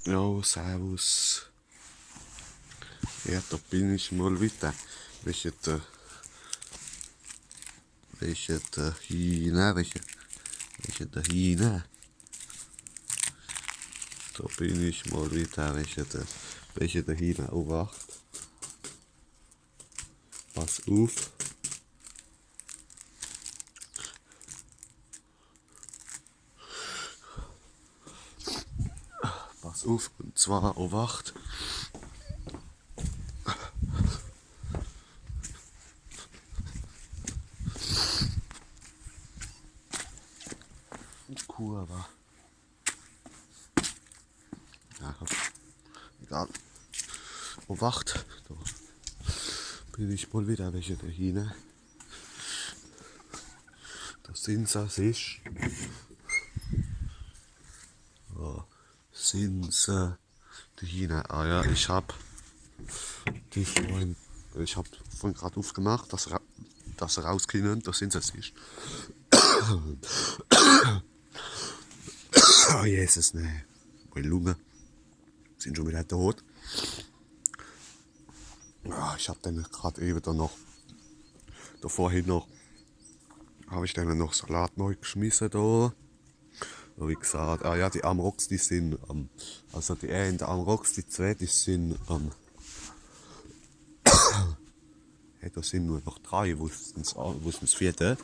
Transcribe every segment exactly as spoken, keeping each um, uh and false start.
Jo, servus. Ja, do bin ich mol widder. Weche de, weche de Hiehner, weche, weche de Hiehner. Do bin ich mol widder, weche de, weche de Hiehner. Owacht. Pass uff. Pass uff, un zwar, owacht. Kurwa. Ja, egal. Owacht, do bin ich mol widder, weche de Hiehner. Do sin se, siehsch? Do sin se, die Hiehner. Ah ja, ich hab die vorhin, ich hab vorhin grad uffgemacht, dass, ra- dass se raus kenne, do sin se, siehsch? Oh Jesus, nee. Mei Lunge sin schun widder dot. Ah, ich hab dann grad ewe dann noch, do vorhin noch, hab ich dann noch Salat nei geschmisse do. Un wie gesaat, ah ja, die Amrocks, die sin, ähm, also die eent Amrocks, die zwee, die sin, ähm, hey, do sin nur noch drei, wo is dann s-, wo is dann s vierte?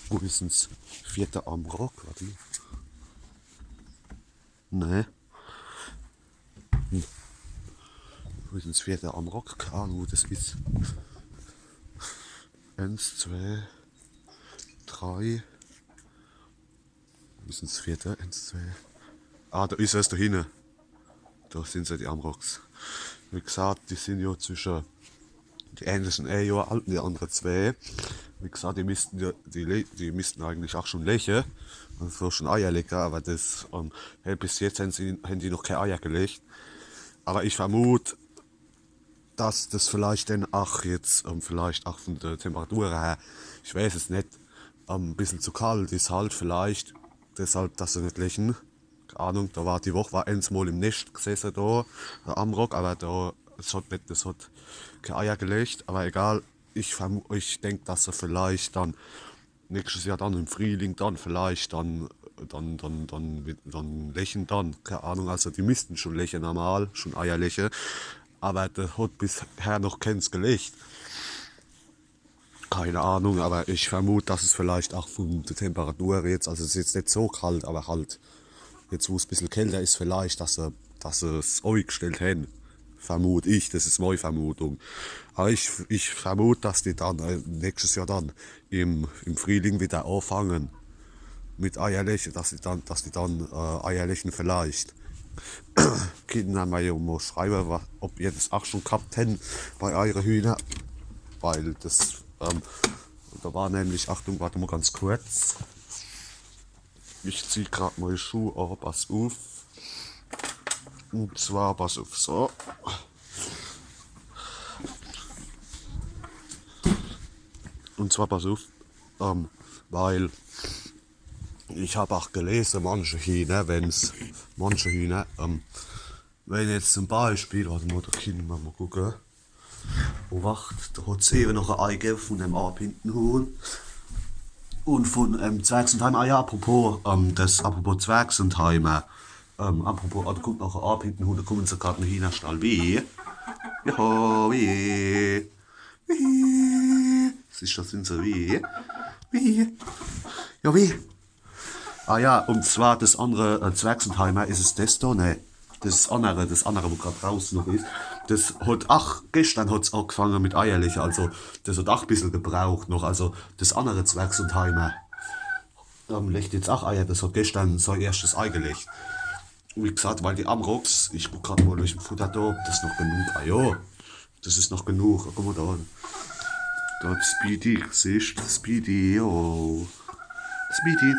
Wo is dann s vierte Amrock? Wart. Nee. Hm. Wo is dann s vierte Amrock? Kee Ahnung, wo des is. Eens, zwee, drei. Wo is dann s vierte? Eens, zwee. Ah, do is es, do hinne. Do sin se, die Amrocks. Wie gesaat, die sin jo zwische, die eene is e Johr alt un die annere zwee. Wie gesaat, die misste jo, die, le- die misste eigentlich ach schun leche. Un so schun Eier leche, awwer des, ähm, hey, bis jetzt hän se, hän die noch kee Eier gelecht. Awwer ich vermut, dass des vielleicht dann ach jetzt, ähm, vielleicht ach vun de Temperatur her, ich weeß es net, ähm, e bissel zu kalt is halt vielleicht, deshalb, dass se net leche. Kee Ahnung, do war die Woch, war eens mol im Nescht gesesse do, äh, Amrock, awwer do, es hot net, es hot kee Eier gelecht, awwer egal, ich vermu-, ich denk, dass se vielleicht dann nächschtes Johr dann im Friehling dann vielleicht dann, dann, dann, dann, dann leche dann, kee Ahnung, also die misste schun leche normal, schun Eier leche, awwer do hot bisher noch keens gelecht. Kee Ahnung, awwer ich vermut, dass es vielleicht ach vun de Temperatur jetzt, also es is jetzt net so kalt, awwer halt jetzt, wo's e bissel kälter is, vielleicht, dass se, dass se's eigestellt hän. Vermut ich, des is mei Vermutung. Awwer ich, ich vermut, dass die dann, äh, nächschtes Johr dann im, im Friehling widder aafange mit Eier leche, dass die dann, dass die dann, äh, Eier leche vielleicht. Kenne mer jo mol schreiwe, wa- ob ihr des ach schun gehabt hän bei eire Hiehner. Weil des, ähm, do war nämlich, Achtung, wart mol ganz kurz. Ich zieh grad mei Schuh aa, pass uff. Un zwar, pass uff, so. Un zwar, pass uff, ähm, weil ich hab ach gelese, manche Hiehner, wenn's, manche Hiehner, ähm, wenn jetzt zum Beispiel, wart mol, do kenne mer mol gucke. Owacht, do hot's ewe noch e Ei gewwe vun dem Orpington-Huhn. Un vun, ähm, Zwergsundheimer. Ah ja, apropos, ähm, des, apropos Zwergsundheimer. Ähm, apropos, ah, do kummt noch e Orpington-Huhn, do kummen se grad in de Hiehnerstall. Wie? Joho, wie? Wie? Siehsch, do sin se, wie? Wie? Jo, wie? Ah ja, un zwar des annere, äh, Zwergsundheimer, is es des do? Nee. Des annere, des annere, wo grad drauß noch is. Des hot, ach, geschtern hot's aagefange mit Eierleche, also des hot ach e bissel gebraucht noch. Also des annere Zwergsundheimer, ähm, lecht jetzt ach Eier, des hot geschtern sei erschtes Ei gelecht. Wie gesaat, weil die Amrocks, ich guck grad mol durch em Futter do, ob des noch genug, ah jo, des is noch genug. Ah, guck mol do. Do hot Speedy, siehsch, Speedy, jo. Speedy.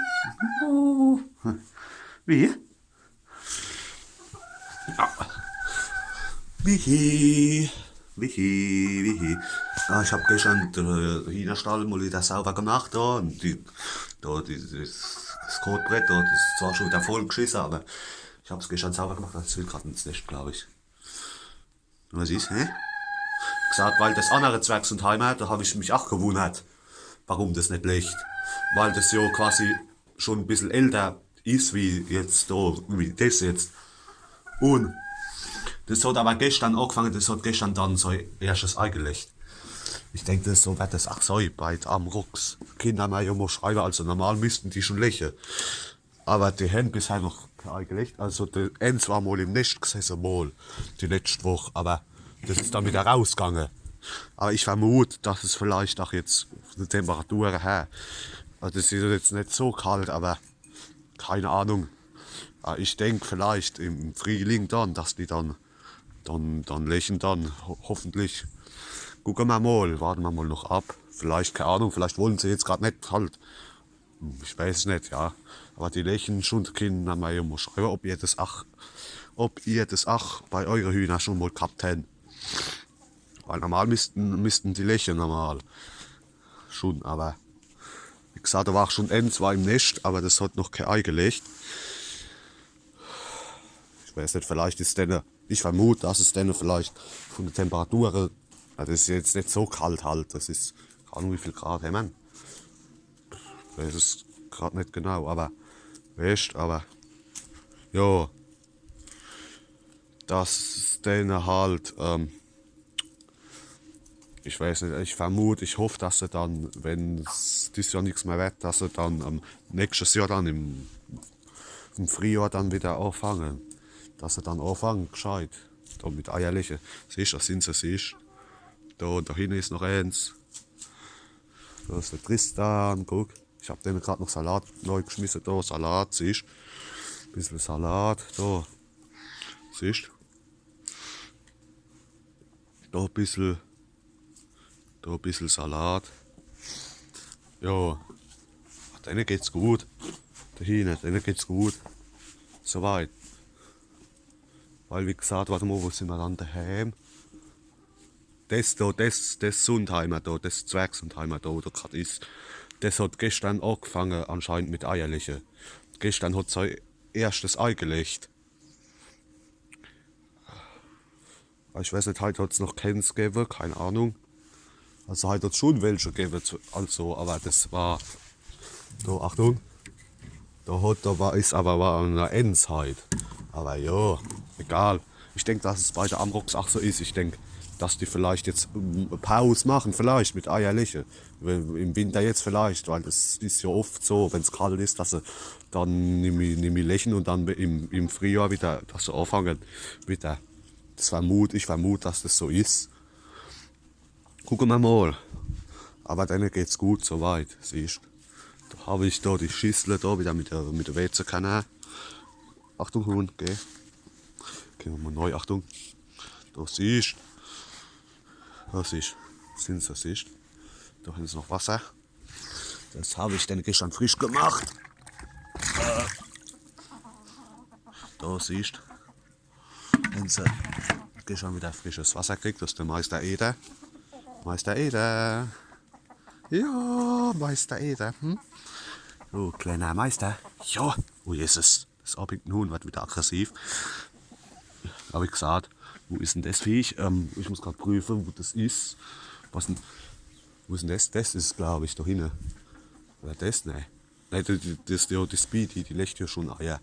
Jo. Wie? Ah. Michi. Michi, Michi. Ah, ich hab geschtern de Hiehnerstall mol widder sauwer gemacht do. Un die, do, die, des, Das Kotbrett dort, das is zwar schon wieder voll geschisse, aber ich hab's gestern sauber gemacht, das will grad ins Nescht, glaub ich. Und was is, hä? Gesagt, weil das andere Zwergsundheimer, da hab ich mich auch gewundert, warum das net lecht. Weil das ja quasi schon ein bisschen älter is, wie jetzt da, wie das jetzt. Und das hat aber gestern angefangen, das hat gestern dann sein erstes Ei gelecht. Ich denk, das so wird das auch sein bei de Amrocks. Kinder mal ja mal schreiben, also normal müssten die schon lechen. Aber die haben bisher noch kein Ei gelecht. Also die, eins war mal im Nescht gesessen, mal, die letzte Woche. Aber das is dann wieder rausgegangen. Aber ich vermute, dass es vielleicht auch jetzt von der Temperatur her, also es is jetzt net so kalt, aber keine Ahnung. Aber ich denk vielleicht im Frühling dann, dass die dann, dann, dann lechen dann, ho hoffentlich. Gucken wir mal, warten wir mal noch ab. Vielleicht, keine Ahnung, vielleicht wollen sie jetzt grad net halt. Hm, ich weiß es net, ja. Aber die lechen schon, Kinder mal ja mal schreiben, ob ihr das auch, ob ihr das auch bei eure Hühner schon mal gehabt habt. Weil normal müssten, müssten die lechen normal. Schon, aber wie gesagt, da war auch schon eins, war im Nescht, aber das hat noch kein Ei gelecht. Ich weiß net, vielleicht is denne, ich vermute, dass es denne vielleicht von der Temperatur, also es is jetzt net so kalt halt, das is, keine Ahnung, wie viel Grad haben wir. Ich weiß es grad net genau, aber, weißt, aber, ja, dass es denne halt, ähm, ich weiß net, ich vermute, ich hoff, dass sie dann, wenn's dieses Jahr nix mehr wird, dass sie dann, ähm, nächstes Jahr dann im, im Frühjahr dann wieder anfangen. Dass sie dann anfangen, gescheit. Da mit Eierlechen. Siehst du, da sind sie, siehst du. Da, da hinten is noch eins. Da is der Tristan, guck. Ich hab denen grad noch Salat neu geschmissen. Da, Salat, siehst du. Bissel Salat, da. Siehst du. Da bissel, da bissel Salat. Ja. Ach, denen geht's gut. Da hinten, denen geht's gut. Soweit. Weil, wie gesagt, warte mal, wo sind wir dann daheim? Das da, das, das Sundheimer da, das Zwergsundheimer da, wo da grad is, das hat gestern angefangen anscheinend mit Eierlechen. Gestern hat sein erstes Ei gelecht. Ich weiß net, heute hat's noch keins gegeben, keine Ahnung. Also heute hat's schon welche gegeben, zu- also, aber das war, da, Achtung, da hat, da war, is aber war eine Eins heute. Aber ja, egal. Ich denk, dass es bei der Amrocks auch so is. Ich denk, dass die vielleicht jetzt, ähm, Pause machen, vielleicht mit Eierlechen. Wenn, im Winter jetzt vielleicht, weil das is ja oft so, wenn's kalt is, dass sie dann nimmi, nimmi lechen und dann im, im Frühjahr wieder, dass sie anfangen, wieder. Das vermut, ich vermut, dass das so is. Gucken wir mal. Aber denen geht's gut soweit, siehst. Da hab ich da die Schüssel da wieder mit der, mit der W C-Kanne. Achtung, Huhn, geh. Gehen wir mal neu, Achtung. Da siehst. Da siehst. Sind sie, siehst. Da hinten is noch Wasser. Das hab ich dann gestern frisch gemacht. Äh, da siehst. Wenn sie gestern wieder frisches Wasser kriegt, das is der Meister Eder. Meister Eder. Ja, Meister Eder. Hm? Du kleiner Meister. Ja. Oh Jesus, das Orpington-Huhn wird wieder aggressiv. Hab ich gesagt, wo is denn das Viech? Ähm, ich muss grad prüfen, wo das is. Was denn? Wo is denn das? Das is, glaub ich, da hinten. Oder das? Nee. Nee, das, das, ja, die Speedy, die lecht ja schon Eier.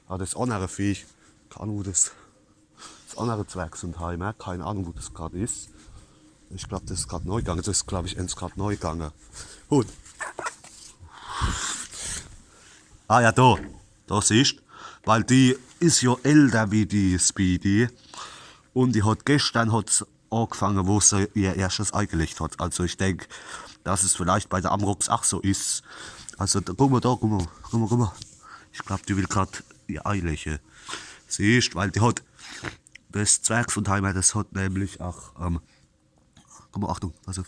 Aber das andere Viech, keine Ahnung, wo das, das andere Zwergsundheimer, keine Ahnung, wo das grad is. Ich glaub, das is grad neu gegangen. Das is, glaub ich, eins grad neu gegangen. Gut. Ah ja, da. Da siehst. Weil die is ja älter wie die Speedy. Und die hat gestern, hat's angefangen, wo sie ihr erstes Ei gelegt hat. Also ich denk, dass es vielleicht bei der Amrocks auch so is. Also da, guck mal da, guck mal, guck mal, guck mal. Ich glaub, die will grad ihr Ei legen. Siehst, weil die hat, das Zwergsundheimer, das hat nämlich auch, ähm, guck mal, Achtung, pass auf.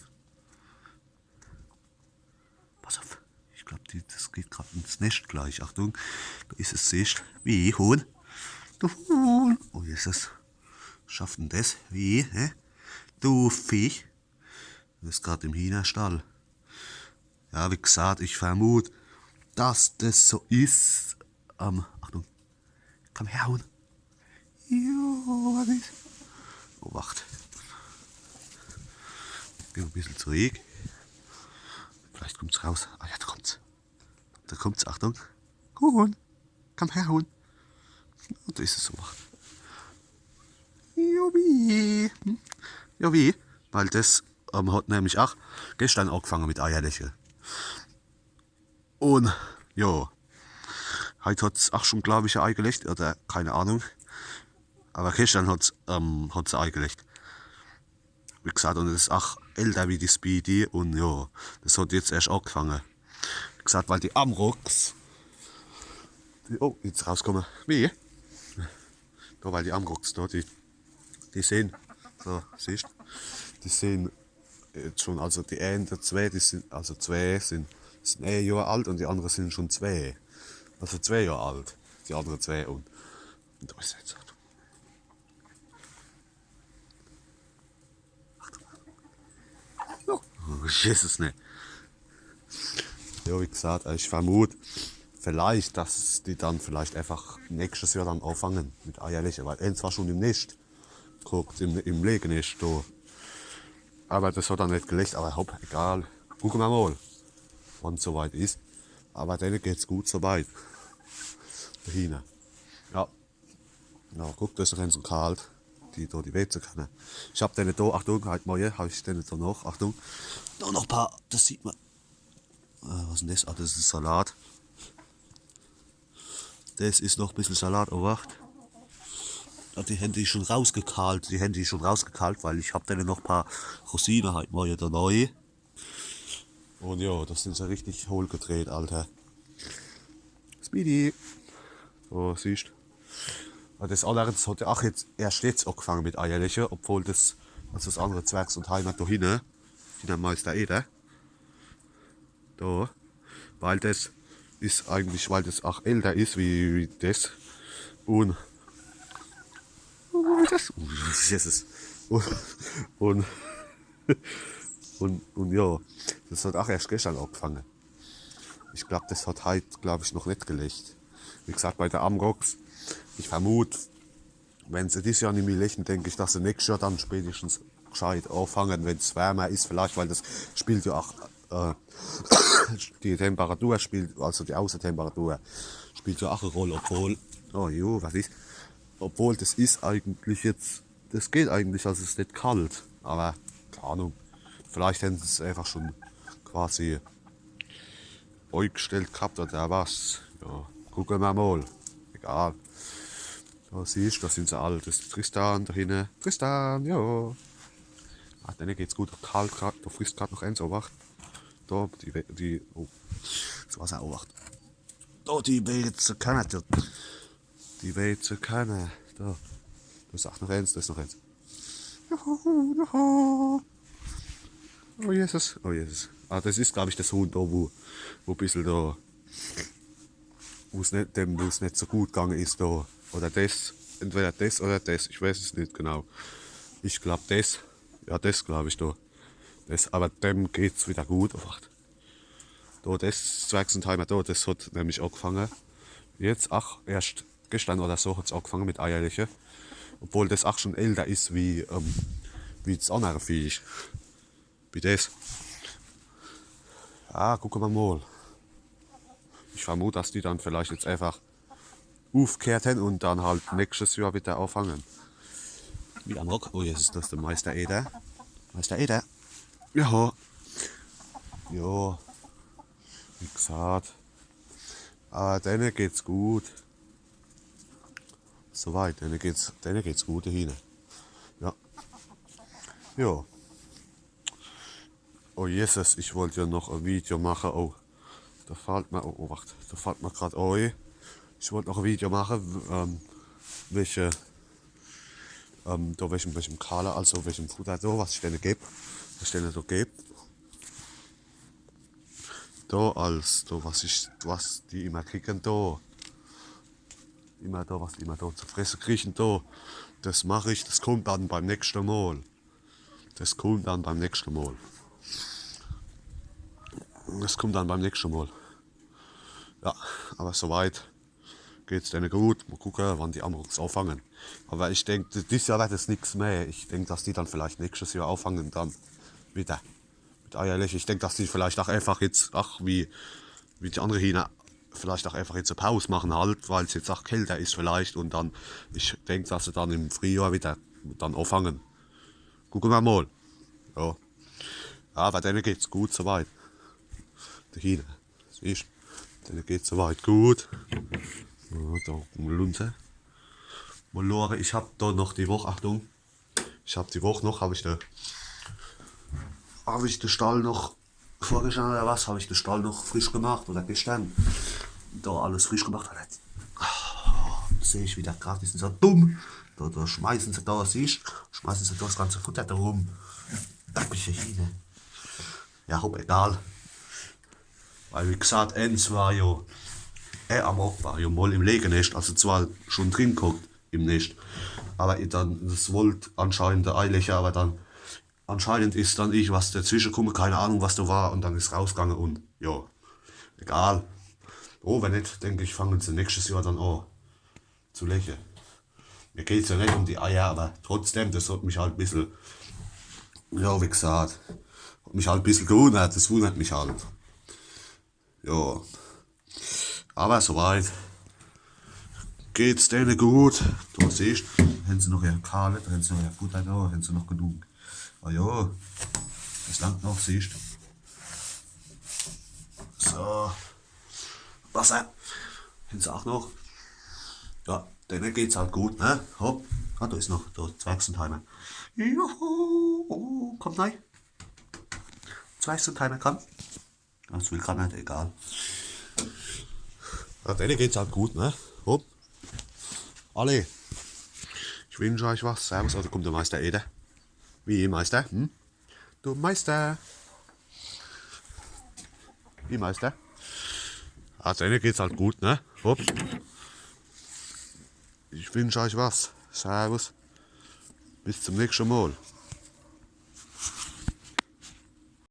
Pass auf. Ich glaub, die, das geht grad ins Nescht gleich. Achtung, da is es, siehst. Wie, Huhn? Du Huhn. Oh, Jesus. Schafft denn das? Wie, hä? Du Viech. Das is grad im Hühnerstall. Ja, wie gesagt, ich vermut, dass des so is. Ähm, Achtung. Komm her, Huhn. Jo, was is? Oh, wart. Geh e bissel zurück. Vielleicht kummt's raus. Ah ja, do kummt's. Do kummt's, Achtung. Huhn. Komm her, Huhn. Un do is es so, wart. Jo, wie? Hm? Jo, wie? Weil des ähm, hat nämlich ach geschdern agefange mit Eierleche. Un jo, heit hat's ach schun, glaab ich, e Ei gelecht, oder keine Ahnung. Awwer geschdern hat's, ähm, hat's e Ei gelecht. Wie gesaat, un es is ach älder wie die Speedy un jo, des hat jetzt erscht agefange. Wie gesaat, weil die Amrocks, die, oh, jetzt rauskomme. Wie? Do, weil die Amrocks do, die, die sin, so, siehscht, die sin jetzt schun, also die ääne zwee, die sin, also zwee sin, sin e Johr alt un die annere sin schun zwee. Also zwee Johr alt, die annere zwee un, un do is jetzt. Oh, Jesus, ne. Jo, wie gesaat, ich vermut vielleicht, dass die dann vielleicht äfach nächschtes Johr dann afange mit Eierleche, weil eens war schun im Nescht. Guckt, im, im Legenescht do. Awwer des hat dann net gelecht, awwer hopp, egal. Gucke mer mol, wann's so weit is. Awwer denne geht's gut so weit. Do hinne. Ja. Ja, guck, do is noch eens kalt. Die do, die Weezekanne. Ich hab denne do, Achtung, heit Morje hab ich denne do noch, Achtung. Do noch paar, des sieht mer. Äh, was is dann des? Ah, des is Salat. Des is noch e bissel Salat, Obacht. Ah, die hän die schun rausgekalt, die hän die schun rausgekalt, weil ich hab denne noch paar Rosine heit Morje do nei. Un jo, des sin se richtig hohl gedreht, Alter. Speedy. So, siehscht. Ah, des annere, des hat jo ach jetzt, erscht jetzt agefange mit Eierleche, obwohl des, also des annere Zwergs un Heimat do hinne, hinner Meister Eder. Do. Weil des is eigentlich, weil des ach älter is wie, wie des. Un, oh, des, oh, Jesus. Un, un, un, un jo, des hat ach erscht geschdern agefange. Ich glaab, des hat heit, glaab ich, noch net gelecht. Wie gesaat, bei de Amrocks, ich vermut, wenn se dis Johr nimmi leche, denk ich, dass se nächschtes Johr dann spätestens gescheit afange, wenn's wärmer is vielleicht, weil des spielt jo ach, äh, die Temperatur spielt, also die Außetemperatur spielt jo ach e Roll, obwohl, oh jo, was is? Obwohl, des is eigentlich jetzt, des geht eigentlich, also es is net kalt, awwer, keine Ahnung, vielleicht hän se's äfach schun quasi eigestellt gehabt oder was. Jo, gucke mer mol. Egal. Do siehscht, do sin se all. Des is Tristan do hinne. Tristan, jo. Ah, denne geht's gut. Kalt grad, do frisst grad noch eens, Obacht. Do, die, We- die, oh. Des Wasser, Obacht. Do, die Weezekanne, die, die Weezekanne. Do. Do is ach noch eens, do is noch eens. Juhu, juhu. Oh Jesus, oh Jesus. Ah, des is, glaab ich, des Huhn do, wo, wo e bissel do, wo's net, dem, wo's net so gut gange is do. Oder des, entweder des oder des, ich weeß es net genau. Ich glaab des, jo, des glaab ich do. Des, awwer dem geht's widder gut. Oh, wart. Do, des Zwergs un Heimat do, des hat nämlich agefange. Jetzt, ach, erscht geschdern oder so hat's agefange mit Eierleche. Obwohl des ach schun älter is wie, ähm, wie des annere Viech. Wie des. Ah, gucke mer mol. Ich vermut, dass die dann vielleicht jetzt äfach ufgheert hän un dann halt nächschtes Johr widder afange. Wie Amrock. Oh, jetzt is des de Meister Eder. Meister Eder. Jo. Jo. Wie gesaat. Awwer denne geht's gut. So weit, denne geht's, denne geht's gut do hinne. Jo. Jo. Oh Jesus, ich wollt jo noch e Video mache. Oh, do fallt mer, oh, oh, wart, do fallt mer grad ei. Ich wollt noch e Video mache, w- ähm, welche, ähm, do welchem, welchem Kale, also welchem Futter do, was ich denne geb, was ich denne so geb. Do als, do was ich, was die immer kriegen, do. Immer do, was die immer do zu fresse kriegen, do. Des mach ich, des kummt dann beim nächschte Mol. Des kummt dann beim nächschte Mol. Des kummt dann beim nächschte Mol. Ja, awwer soweit geht's denne gut. Mol gucke, wann die Amrocks aafange. Awwer ich denk, d-, dies Johr werd es nix meh. Ich denk, dass die dann vielleicht nächschtes Johr aafange dann widder mit Eierleche. Ich denk, dass die vielleicht ach äfach jetzt, ach, wie, wie die annere Hiehner, vielleicht ach äfach jetzt e Paus mache halt, weil's jetzt ach kälter is vielleicht. Un dann, ich denk, dass se dann im Friehjohr widder dann aafange. Gucke mer mol. Ja. Ja, awwer denne geht's gut soweit. De Hiehner. Siehscht, denne geht's soweit gut. Ja, do, Lunze. Mol schaue, ich hab do noch die Woch, Achtung, ich hab die Woch noch, hab ich de, hab ich de Stall noch, vorgeschdern oder was, hab ich de Stall noch frisch gemacht oder geschdern. Do alles frisch gemacht. Un jetzt, ah, seh ich widder grad, die sin so dumm. Do, do schmeiße se do, siehscht, schmeiße se do das ganze Futter do rum. Dreckiche Hiehner. Ja, hopp, egal. Weil, wie gsaat, ens war jo, äh, Amrock war jo mol im Legenescht, also zwar schun drin ghockt im Nescht, awwer i dann, das wollt anscheinend e Eileche, awwer dann, anscheinend is dann irgendwas dezwische kumme, keine Ahnung, was do war, un dann is rausgange un, jo, egal. Oh, wenn net, denk ich, fange se nächschtes Johr dann aa zu leche. Mir geht's jo net um die Eier, awwer trotzdem, das hot mich halt e bissel, ja, wie gsaat, hot mich halt e bissel gewunnert, das wunnert mich halt. Ja. Awwer soweit geht's denne gut. Do siehscht, hen se noch ihr Kahle, do hen se noch ihr Futter, do hen se noch genug. Ah ja, das langt noch, siehscht. So. Wasser. Hen se ach noch. Ja, denne geht's halt gut, ne? Hopp. Ah, do is noch, do, Zwergsundheimer. Juhu, komm nei. Zwergsundheimer, komm. Das will grad net, egal. Ja, denne geht's halt gut, ne? Hopp. Alla. Ich wünsch eich was. Servus. Oh, do kummt de Meister Eder. Wie, Meister? Hm? Du Meister. Wie, Meister? Ah, denne geht's halt gut, ne? Hopp. Ich wünsch eich was. Servus. Bis zum nächschte Mol.